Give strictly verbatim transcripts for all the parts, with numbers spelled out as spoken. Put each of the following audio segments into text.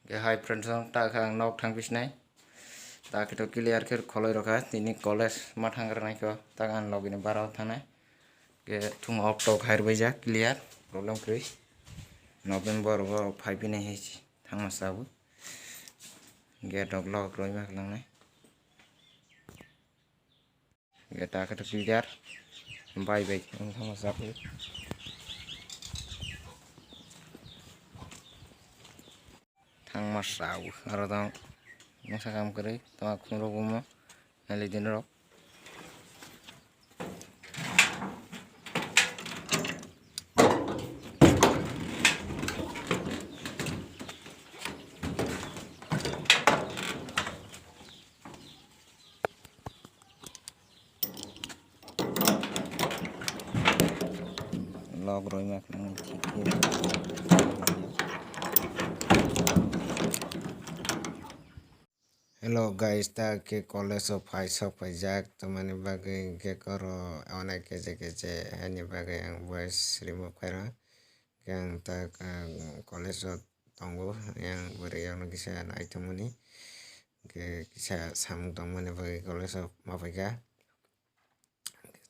Ke hai friends, ang ta khe ang nok thang phi sinai. Ta khe to clear khe kholoi rokha, tini college ma thang rwnai kho, ta ang logini bara thangnai. Ke thung ok tok hai rwbaijak clear, problem kwrwi. November bo phai phinai hai thangma sabu. Gate rok lock rwima klangnai. Gate ta khe to clear. Bye bye. Ang thangma sabu. Thangma sabu. Aro dong. Masa kam kwrwi. Tama khungrok bumo. Nali din rok. Lock rwima khe nang thik khe. Hello guys, ta khe college o phai sok phaijak, tamani bagwi hwnkhe koro onek keche keche haini bagwi ang voice remove khairok. Hwnkhe ang ta, ah, college o tongo, yang bwrwi rokno kisa naithokmani, hwnkhe kisa samung tongmani bagwi college o ma phaikha.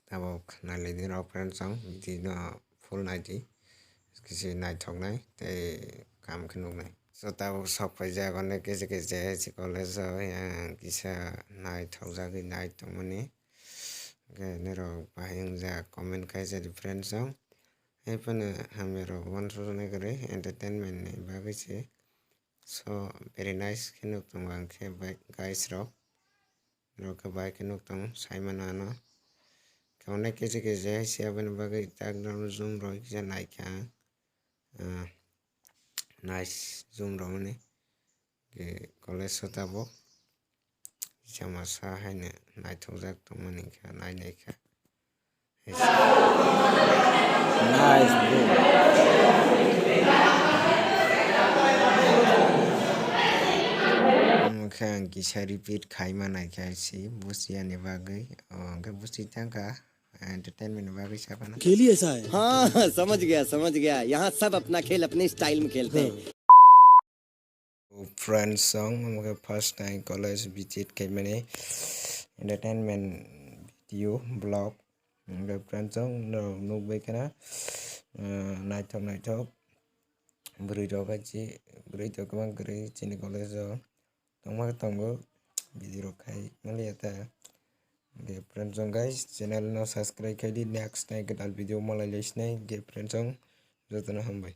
Tabuk nailai di rok friends, ang video no full nai di, kisi naithoknai tei kaham khe nuknai. So tabuk sok phaijak onek keche keche hai se college o, yang kisa naithokjagwi nai tongmani. Hwnkhe norok bahai wngjak comment khaisa di friends, ang hai phano hamya rok uansuknai kwrwi entertainment ni bagwi se. So very nice khe nuk tongo ang khe bai guys rok. Norok khe bai khe nuk tongo, sai mano ano. Khe onek keche keche hai se aboni bagwi tak norok zoom rok kisa naikha ang. Ah, nice zoom rok mani. Khe college o tabuk kisa masa haino naithokjak tongmani kha, nai naikha. Nice, bro. Omo khe ang kisa repeat khaima naikha se busiya ni bagwi. O, hwnkhe busi thangkha entertainment ni bagwi saphano. खेल ही ऐसा है। हाँ, समझ गया, समझ गया। यहाँ सब अपना खेल अपने स्टाइल में खेलते हैं। Friends song, omo khe first time college visit khaimani entertainment video vlog. Hwnkhe friends song norok nukbai kheno, ah, naithok naithok bwrwi rok hai se, bwrwi rok kwbang kwrwi chini college o tongma khe tongo, video rok khai manliya ta. Hwnkhe friends song guys, channel no subscribe khai di, next time kwtal video malai lai sinai. Hwnkhe friends song jotono hambai.